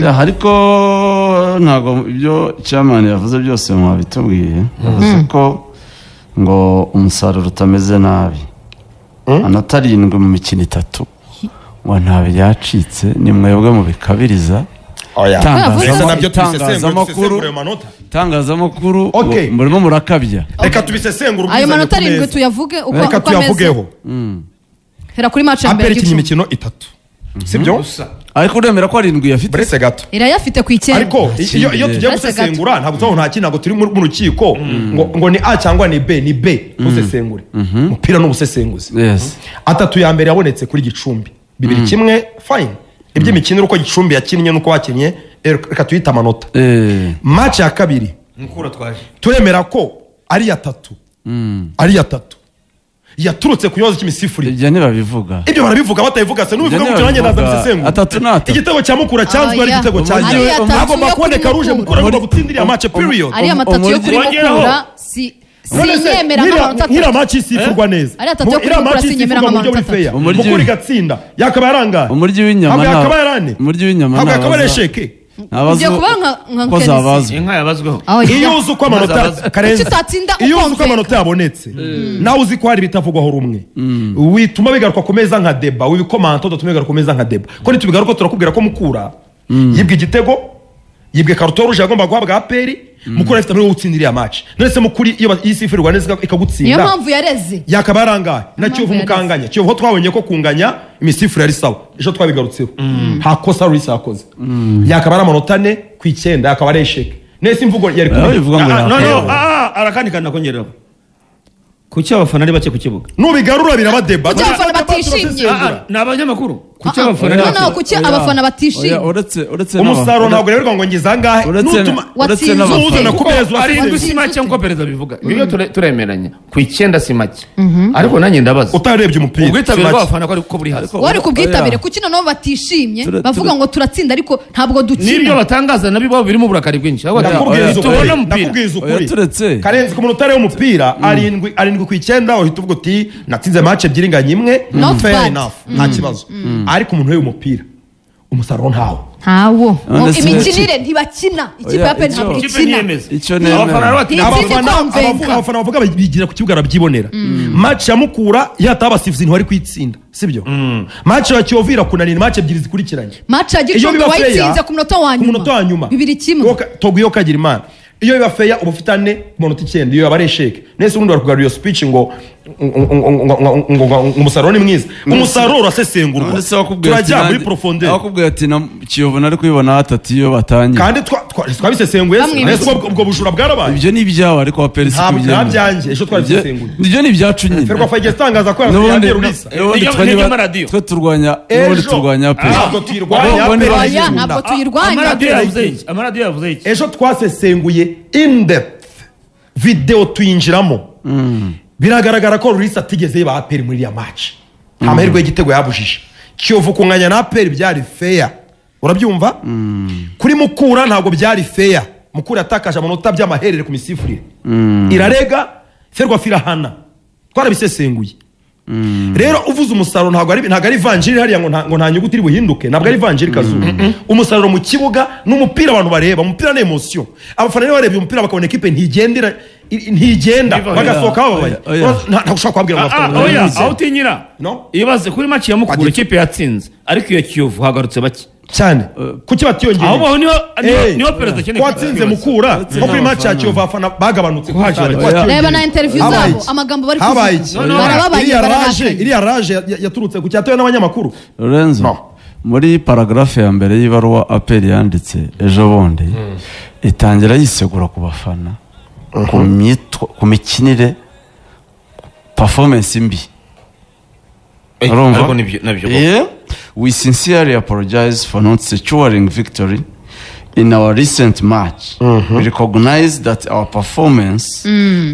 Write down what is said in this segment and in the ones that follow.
Ya, ariko ntabwo ibyo chairman yavuze byose mwabitubwiye. Yavuze ko ngo umusaruro utameze nabi, amanota 7 mu mikino 3, ngo nta byacitse, ni mwebwe mubikabiriza. Oya. Yavuze- Ese nabyo tubisesengure, Itangazamakuru. dusesengure ayo manota. Itangazamakuru Okay. ngo murimo murakabya. Reka tubisesengure Ayo ubwizanye manota ku 7 meza. tuyavuge uko Reka uko ameze. tuyavugeho. Hera kuri match ya mbere APR ikinnye Gicumbi. imikino 3, sibyo? Gusa. Ariko uremera ko 7 yafite? Buretse gato. Irayafite ku 9. Ariko iyo tugiye Buretse gato. gusesengura, ntabwo tubaho, nta kintu, ntabwo turi mu rukiko ngo ni A cyangwa ni B. Ni B, usesengure umupira n'ubusesenguzi. 3 ya mbere yabonetse kuri Gicumbi, 2-1, fine. Iby'imikinire, uko Gicumbi yakinnye n'uko bakinnye, reka tuyite amanota. Match ya kabiri, Mukura twaje. turemera ko ari 3, ari 3 yaturutse ku kibazo cy'imisifurire. Ibyo ntibabivuga. Ibyo barabivuga, batabivuga se nubivuga Ibyo gutyo nanjye ndaza ntibabivuga. mbisesengura. 3 n'atatu. Igitego cya Mukura cyanzwe ari Oya. igitego cya Ari nyuma. atatu Hagomba yo kuri kuboneka rouge, Mukura. Mukura agomba gutsinda iriya match, period. Ariya matatu yo kuri Wongeraho. Mukura si None se, sinyemera nk'amanota nk'iriya 3. match isifurwa neza, Ariya atatu yo kuri iriya Mukura match sinyemera isifurwa mu buryo buri nk'amanota fair, 3. Mukura igatsinda, yakaba yarangaye? Umuryi w'inyama Ntabwo yakaba yarane? Umuryi w'inyama Ntabwo yakaba ari ntabaza. esheke? Ntabaza Ugiye kuba nka ko Kenisi. zabazwa. Inka yabazweho. Aho Iyo ijya. uzi uko amanota Maze Karenzi, Kuki utatsinda iyo uzi uko ukonvenka? amanota yabonetse, nawe uzi ko hari ibitavugwaho rumwe, wituma bigaruka ku meza nka débat. Wibikomanta udatuma bigaruka ku meza nka débat, ko nitubigaruka turakubwira ko Mukura yibwe igitego, yibwe carton rouge yagomba guhabwa APR. Mukura ifite amahirwe yo gutsinda iriya match. None se Mukuri iyo isifurirwa neza ikagutsinda, Niyo mpamvu yareze. yakaba yarangaye? Na Impamvu Kiyovu yareze. mukanganya, Kiyovu ho twabonye ko kunganya imisifurire ari sawa, ejo twabigarutseho, nta kosa Rulisa yakoze, yakaba ari amanota 4 ku 9, yakaba ari échec. Nese imvugo yari Nawe bivuga ngo Ah, no, no, yakaba. arakandi kandi nakongeraho. Kuki abafana ari bake ku kibuga? Nubigarura biraba débat. Kuki abafana batishimye? Ni abanyamakuru. Kuki Ah, ah. abafana ari No, bake? no, kuki Oya. abafana batishimye? Oya, uretse Umusaruro ntabwo reberwa ngo ngize angahe. Uretse Nutuma uretse Watsinze n'abafana. uzana ku meza 7 urasinze. Si make nk'uko perezida bivuga. Ibyo turemeranya ku 9 si make, ariko nanjye ndabaza Utarebye umupira ubwitabire si make. bw'abafana ko ariko buri hasi. Ariko- Wari ku bwitabire, Oya. kuki noneho batishimye, bavuga ngo turatsinda ariko ntabwo N'ibyo dukina? batangaza nabyo bo birimo uburakari bwinshi. Ahubwo ati, Ndakubwiza tubone ukuri, umupira. ndakubwiza Oya, ukuri. turetse. Karenzi, ku muntu utareba umupira, 7 ku 9 uhita uvuga uti natsinze match 2 nganya 1. Not Fair bad. enough, nta kibazo. Ariko umuntu ureba umupira, umusaruro ntawo. Ntawo. None se- Imikinire, ntibakina. Ikipe Oya, ya APR ntabwo Ikipe ikina. ntiyemeza. Icyo nemera. Abafana rero bati, Ntitsinze Abafana konvenka. abafana bavuga bigira ku kibuga arabyibonera. Match ya Mukura yataba abasifuzi ntiwari kuyitsinda, sibyo? Match ya Kiyovu irakunanira, match 2 zikurikiranye. Match ya Iyo Gicumbi biba fair, wayitsinze ku munota wa ku munota wa nyuma, nyuma, 2-1. Togo kagira Imana. Iyo biba fair, uba ufite 4 ku manota 9, iyo yaba ari échec. Nese ubundi bari kugarura iyo speech ngo umusaruro ni mwiza? Umusaruro urasesengurwa. None se wakubwiye ati Turajya muri profondeur. Wakubwiye ati na Kiyovu nari kuyibona 3 iyo batangiye. Kandi twabisesenguye se. Bamwibye. Nese ubwo bujura bwarabaye? Ibyo ni ibyawe, ariko APR si Nta byanjye, ejo twabisesenguye. Ibyo ni ibyacu nyine. Ferwafa igeze itangaza ko N'ubundi yagiye Rulisa. n'ubundi Nibyo amaradiyo. twe turwanya, n'ubundi Ejo turwanya APR. ntabwo tuyirwanya. Bo- bo APR. Oya, Ayikunda. ntabwo tuyirwanya. Amaradiyo yavuze iki? Amaradiyo yavuze iki? Ejo twasesenguye in depth, video tuyinjiramo, biragaragara ko Rulisa atigeze yiba APR muri iriya match, nta mahirwe y'igitego yabujije Kiyovu. Kunganya na APR byari fair, urabyumva? Kuri Mukura ntabwo byari fair. Mukura yatakaje amanota by'amaherere ku misifurire, irarega, Ferwafa irahana, twarabisesenguye. Rero uvuze umusaruro, ntabwo ari ivanjiri hariya ngo nta nyuguti iri buhinduke. Ntabwo ari ivanjiri kazuba. Umusaruro mu kibuga ni umupira abantu bareba, umupira ni émotion. Abafana niba barebye umupira bakabona ekipe ntigendera, ntigenda, Oya, bagasohoka bababaye. oya. Ntabwo ushobora kubabwira ngo bafite Oya, umunaniro. aho utinyira. No. Ibaze kuri match ya Mukura, Wagiye- ikipe yatsinze, ariko iyo Kiyovu hagarutse bake. Cyane, kuki batiyongereye? Ahubwo niho perezida akeneye Ko watsinze kwibaza. Mukura, nko kuri match ya n'abafana. Kiyovu abafana bagabanutse kuri Haje stade, bake. ko batiyongereye? Reba na interview Habaye zabo, iki? amagambo bari Habaye kuvuga. iki? No, no, Barababaye, Iriya rage, bararakaye. iriya rage yaturutse ku cyatowe n'abanyamakuru. Lorenzo, No. muri paragraphe ya mbere y'ibaruwa APR yanditse ejo bundi, itangira yisegura ku bafana ku mikinire, performance mbi. Urumva? Ariko nibyo nabyo. Yeah. "We sincerely apologize for not securing victory in our recent match. We recognize that our performance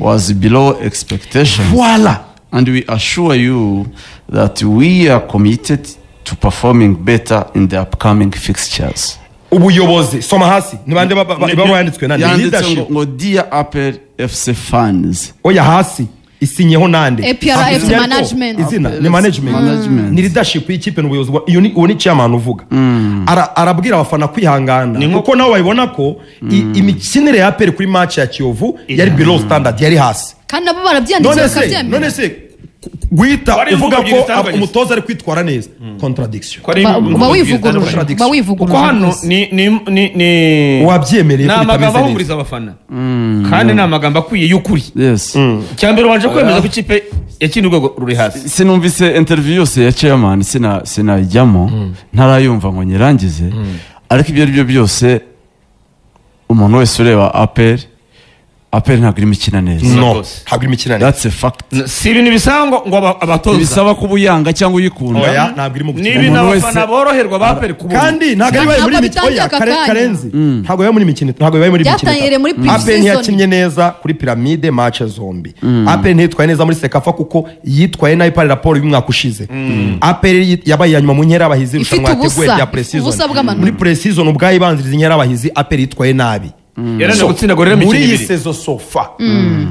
was below expectations Voila. and we assure you that we are committed to performing better in the upcoming fixtures." Ubuyobozi, soma hasi, ni bande ibaruwa yanditswe nande? Yanditse Leadership. ngo "Dear APR FC fans." Oya, hasi. Isinyeho nande? APRF management. Izina ni management. Ni leadership y'ikipe n'ubuyobozi. Iyo ni uwo ni chairman uvuga. Arabwira abafana kwihangana kuko nabo babibona ko imikinire ya APR kuri match ya Kiyovu yari below standard, yari hasi. Kandi nabo barabyandikiye bakabyemera. None se guhita uvuga ko umutoza ari kwitwara neza, contradiction. Ba wivuguruje. Kuko hano ni wabyemereye ko bitameze neza abafana. Kandi ni amagambo akwiye y'ukuri. Yes. Cyambere wanje kwemeza ko ikipe yakindi urwego ruri hasi. Sinumvise interview yose ya chairman, sinayijyamo ntarayumva ngo nyirangize. Ariko ibyo aribyo byose umuntu wese ureba APR ntabwo irimo ikina neza. No, ntabwo irimo ikina neza. That's a fact. Si ibintu bisaba ngo abatoza. Bisaba kuba uyanga cyangwa uyikunda. Oya, ntabwo irimo gukina. Ni ibintu abafana boroherwa ba APR kubona. Kandi ntabwo ari muri imikino. Oya, Karenzi. Ntabwo yabaye muri imikino. Ntabwo yabaye muri imikino. Byatangiriye muri pre-season. APR ntiyakinnye neza kuri Pyramide match zombi. APR ntiyitwaye neza muri Sekafa kuko yitwaye nabi pari raporo y'umwaka ushize. APR yabaye iya nyuma mu nkera abahizi irushanwa yateguwe rya pre-season. Muri pre-season ubwayo ibanziriza inkera abahizi APR yitwaye nabi. Muri iyi sezo sofa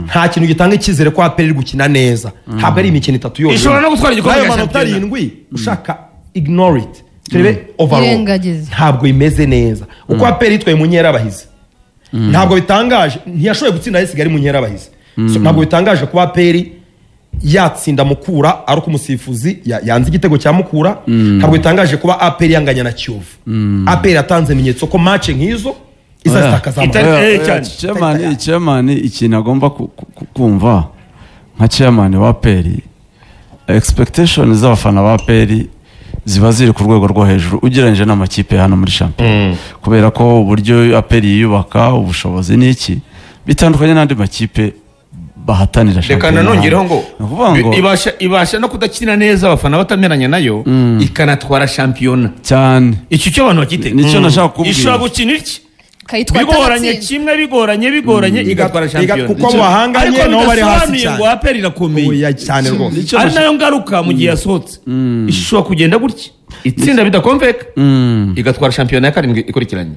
nta kintu gitanga icyizere ko APR iri gukina neza. Ntabwo ari imikino itatu yonyine. Ishobora no gutwara igikombe cya shampiyona. 7 ushaka ignore it. Turebe overall. Ntabwo imeze neza. Uko APR yitwaye mu nkera abahizi. Ntabwo bitangaje, ntiyashoboye gutsinda Kigali mu nkera abahizi. Ntabwo bitangaje kuba APR yatsinda Mukura ari uko umusifuzi yanze igitego cya Mukura. Ntabwo bitangaje kuba APR yanganya na Kiyovu. APR yatanze ibimenyetso ko match nk'izo Chairman ikintu agomba kumva nka chairman wa APR, expectation z'abafana ba APR ziba ziri ku rwego rwo hejuru ugereranyije n'amakipe hano muri shampiyona, kubera ko uburyo APR yiyubaka, ubushobozi n'iki bitandukanye n'andi makipe bahatanira shampiyona. Reka nanongereho ngo ibasha no kudakina neza abafana batamenyanye nayo ikanatwara shampiyona cyane. Icyo cyo abantu bakitega nicyo nashaka kubwira. Ishobora gukina iki bigoranye kimwe bigoranye igatwara shampiyona kuko bahanganye nabo bari hasi cyane. Ngo APR irakomeye cyane rwose. Ari nayo ngaruka mu gihe yasohotse ishobora kugenda gutya itsinda bidakomveka igatwara shampiyona ya 7 ikurikiranye.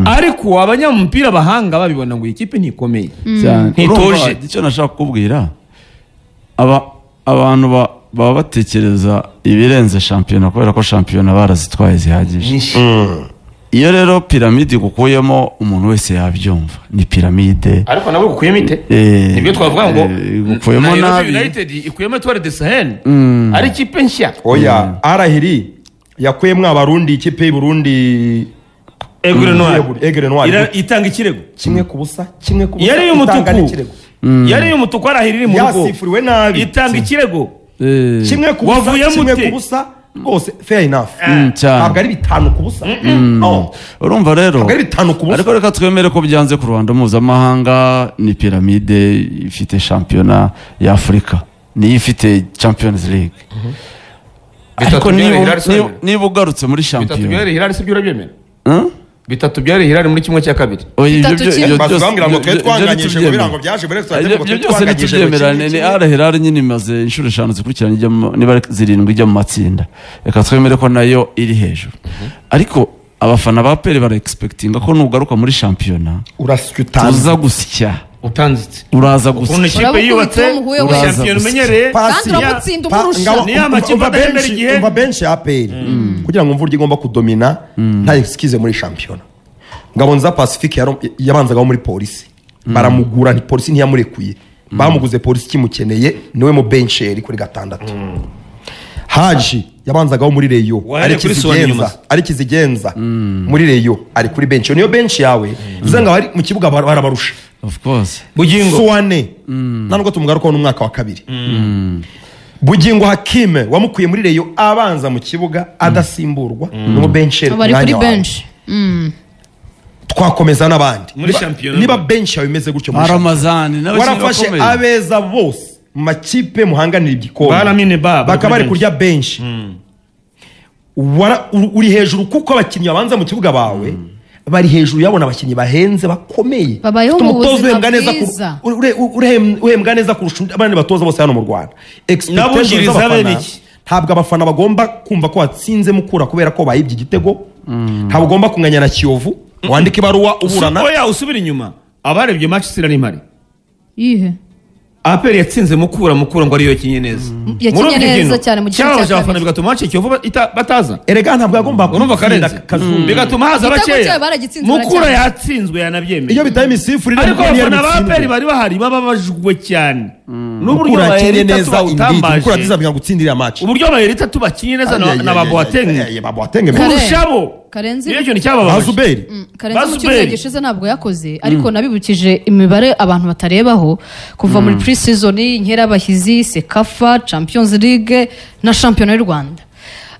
Ariko abanyamupira bahanga babibona ngo ikipe ntikomeye ntitoje. Icyo nashaka kukubwira, abantu baba batekereza ibirenze shampiyona kubera ko shampiyona barazitwaye zihagije. Iyo rero piramide gukuyemo umuntu wese yabyumva ni piramide. Ariko nabo gukuyemo ite? Nibyo twavuga ngo gukuyemo nabi. United ikuyemo Etoile de Sahel ari ikipe nshya. Oya, Arahiri yakuyemo abarundi ikipe y'u Burundi Aigle Noir. Aigle Noir itanga ikirego 1-0 1-0. Yari y'umutuku. Yari y'umutuku Arahiri iri mu rugo. Yasifuriwe nabi. Itanga ikirego 1-0 1-0. Rwose fair enough. Ntabwo ari 5-0. Urumva rero ntabwo ari 5-0. Ariko reka twemere ko byanze ku ruhando mpuzamahanga. Ni piramide ifite shampiyona ya Afurika, niyo ifite Champions League. Ariko niba ugarutse muri shampiyona 3 byari Hilal, sibyo urabyemera? 3 byari Hilal muri 1/2. Ibyo byose ntitubyemerane. Ni Al Hilal nyine imaze inshuro 5 zikurikiranye niba 7 ijya mu matsinda. Reka twemere ko nayo iri hejuru. Ariko abafana ba APR bara expectinga ko nugaruka muri shampiyona tuza gusya utanzitse uraza gusya. Ukuntu ikipe yubatse shampiyona umenyereye kandi uramutsinda umurusha. Ni amakipe adahembera igihe. Umva benshi ya APR kugira ngo mvurye igomba kudomina nta excuse muri shampiyona. Ngabonza Pacifique yabanzagaho muri polisi baramugura, polisi ntiyamurekuye, bamuguze polisi kimukeneye, niwe mu bencheri kuri 6. Haji yabanzagaho muri Reyo ari kizigenza muri Reyo ari kuri bench. Niyo bench yawe bivuze ngo abari mu kibuga barabarusha. Of course. Bugingo Suwane ntanubwo tumugarukaho n'umwaka wa 2. Bugingo Hakime wamukuye muri Reyo abanza mu kibuga adasimburwa n'umu bencheri bari kuri bench. Twakomeza n'abandi niba bench yawe imeze gutyo muri Ramazani warafashe abeza bose mu makipe muhanganira igikombe bakaba bari kurya bench, uri hejuru kuko abakinnyi babanza mu kibuga bawe bari hejuru yabona abakinnyi bahenze bakomeye. Umutoza uhembwa neza uhembwa neza kurusha abandi batoza bose hano mu Rwanda. Expectations z'abafana, ntabwo abafana bagomba kumva ko watsinze Mukura kubera ko bayibye igitego. Ntabwo ugomba kunganya na Kiyovu wandika ibaruwa uburana. Oya, usubira inyuma abarebye match sira n'imari Iyihe? APR yatsinze Mukura ngo ariyo yakinye neza. Yakinye neza cyane mu gice cya kabiri. Abafana bigatuma match Kiyovu bataza. Erega ntabwo yagomba urumva Karenzi. Bigatuma haza bakeya. Mukura yatsinzwe yanabyemeye. Iyo bitaye imisifurire ariko abafana ba APR bari bahari bababajwe cyane. N'uburyo yakinye neza indeed. Mukura dizabinga gutsindira match. Uburyo abayerita tubakinye neza na ba Boateng. Kurushabo. Karenzi niyo kintu cyababaje. Bazuberi. Karenzi mu cyumweru gishize ntabwo yakoze ariko nabibukije imibare abantu batarebaho kuva muri pre-season inkera abahizi Sekafa Champions League na Championnat y'u Rwanda.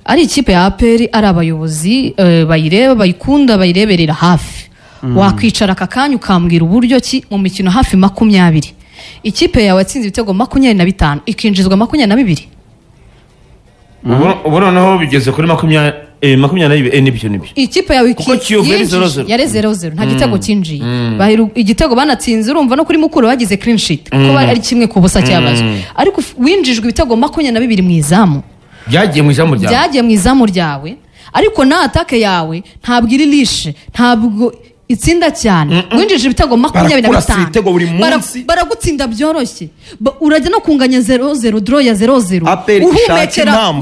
Ari ikipe ya APR ari abayobozi bayireba bayikunda bayireberera hafi. Wakwicara aka kanya ukambwira uburyo ki mu mikino hafi 20 ikipe yawe yatsinze ibitego 25 ikinjizwa 22. Ubu noneho bigeze kuri 22 nibyo nibyo. Ikipe yawe yari 0-0 nta gitego cyinjiye. Igitego banatsinze urumva no kuri Mukuru bagize clean sheet kuko ari kimwe ku busa cyabazwe. Ariko winjijwe ibitego 22 mu izamu. Byagiye mu izamu ryawe. Byagiye mu izamu ryawe. Ariko na atake yawe ntabwo iri lishe, ntabwo itsinda cyane. Winjije ibitego 25. Baragutsinda byoroshye. Urajya no kunganya 0-0 draw ya 0-0. Uhumekera mu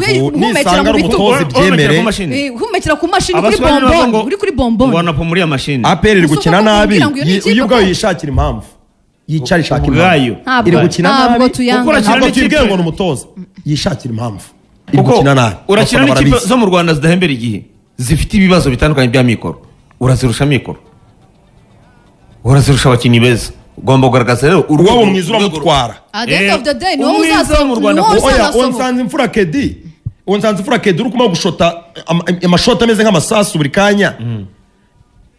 bitugu byemere. Uhumekera ku mashini kuri bombon, uri kuri bombon. Ubona po muri ya mashini. APR iri gukina nabi. Iyo ubwayo yishakira impamvu. Yicara ishaka impamvu. Iri gukina nabi. Ntabwo tuyibwiye ngo ni umutoza. Yishakira impamvu. Iri gukina nabi. Urakina n'ikipe zo mu Rwanda zidahembera igihe. Zifite ibibazo bitandukanye bya mikoro. Urazirusha mikoro. Urazirusha abakinnyi beza. Ugomba kugaragaza rero uwo mwiza uramutwara. At the end of the day niwo uzasohoka. Oya, nsanze imfura Kedi. Nsanze imfura Kedi uri kuma gushota amashota ameze nk'amasasu buri kanya.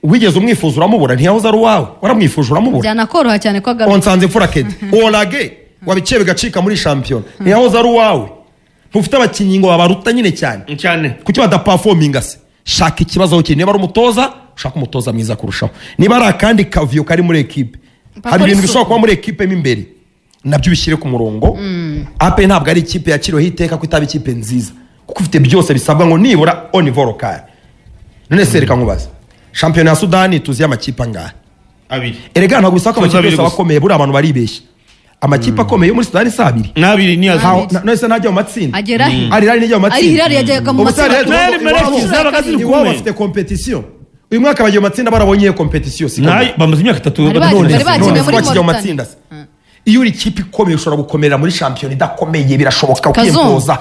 Wigeze umwifuza uramubura ntiyahoze ari uwawe. Waramwifuje uramubura. Byanakoroha cyane ko agaruka. Nsanze imfura Kedi. Olage wabiciye bigacika muri shampiyona. Ntiyahoze ari uwawe. Ntufite abakinnyi ngo babaruta nyine cyane. Cyane. Kuki badaperforminga se? Shaka ikibazo aho kiri. Niba ari umutoza ushaka umutoza mwiza kurushaho. Niba ari akandi kavuyo kari muri ekipe, hari ibintu bishobora kuba muri ekipe mo imbere nabyo ubishyire ku murongo. APR ntabwo ari ikipe yakiriweho iteka ko itaba ikipe nziza kuko ufite byose bisabwa ngo nibura au niveau local. None se reka nkubaze, shampiyona ya Sudani tuzi amakipe angahe? Abiri. Erega ntabwo bisaba ko amakipe yose aba akomeye, buriya abantu baribeshya. Amakipe akomeye yo muri Sudani si abiri. N'abiri ni azi. None se ntajya mu matsinda. Agera he? Al Hilal nijya mu matsinda. Al Hilal yajyaga mu matsinda. Iwabo bafite competition. Uyu mwaka bagiye mu matsinda barabonye iyo competition si bamaze imyaka 3 none bakijya mu matsinda. Iyo uri ikipe ikomeye ushobora gukomerera muri shampiyona idakomeye birashoboka ukimpoza.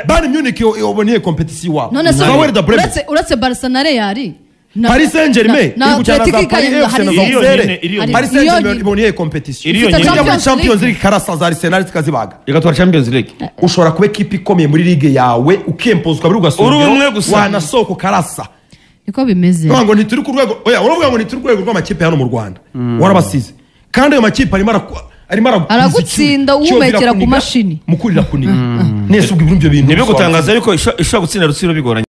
Bayern Munich yoboneye competition iwabo. None se uretse Barca na Real Paris Saint-Germain iri gukina za Paris FC na Auxerre. Paris Saint-Germain iboneye competition. Ijya muri Champions League karasa za Arsenal zikazibaga. Igatwara Champions League. Ushobora kuba ekipe ikomeye muri ligue yawe ukempozwa buri ugasubira wanasohoka ukarasa. Niko bimeze. Ngo ntituri ku rwego, oya uravuga ngo ntituri ku rwego rw'amakipe hano mu Rwanda. Warabasize. Kandi ayo makipe arimo aragutsinda uhumekera ku mashini. Mukurira kuniga. Nese ubwo ibyo bintu. Nibyo gutangaza ariko ishobora gutsinda Rutsiro bigoranye.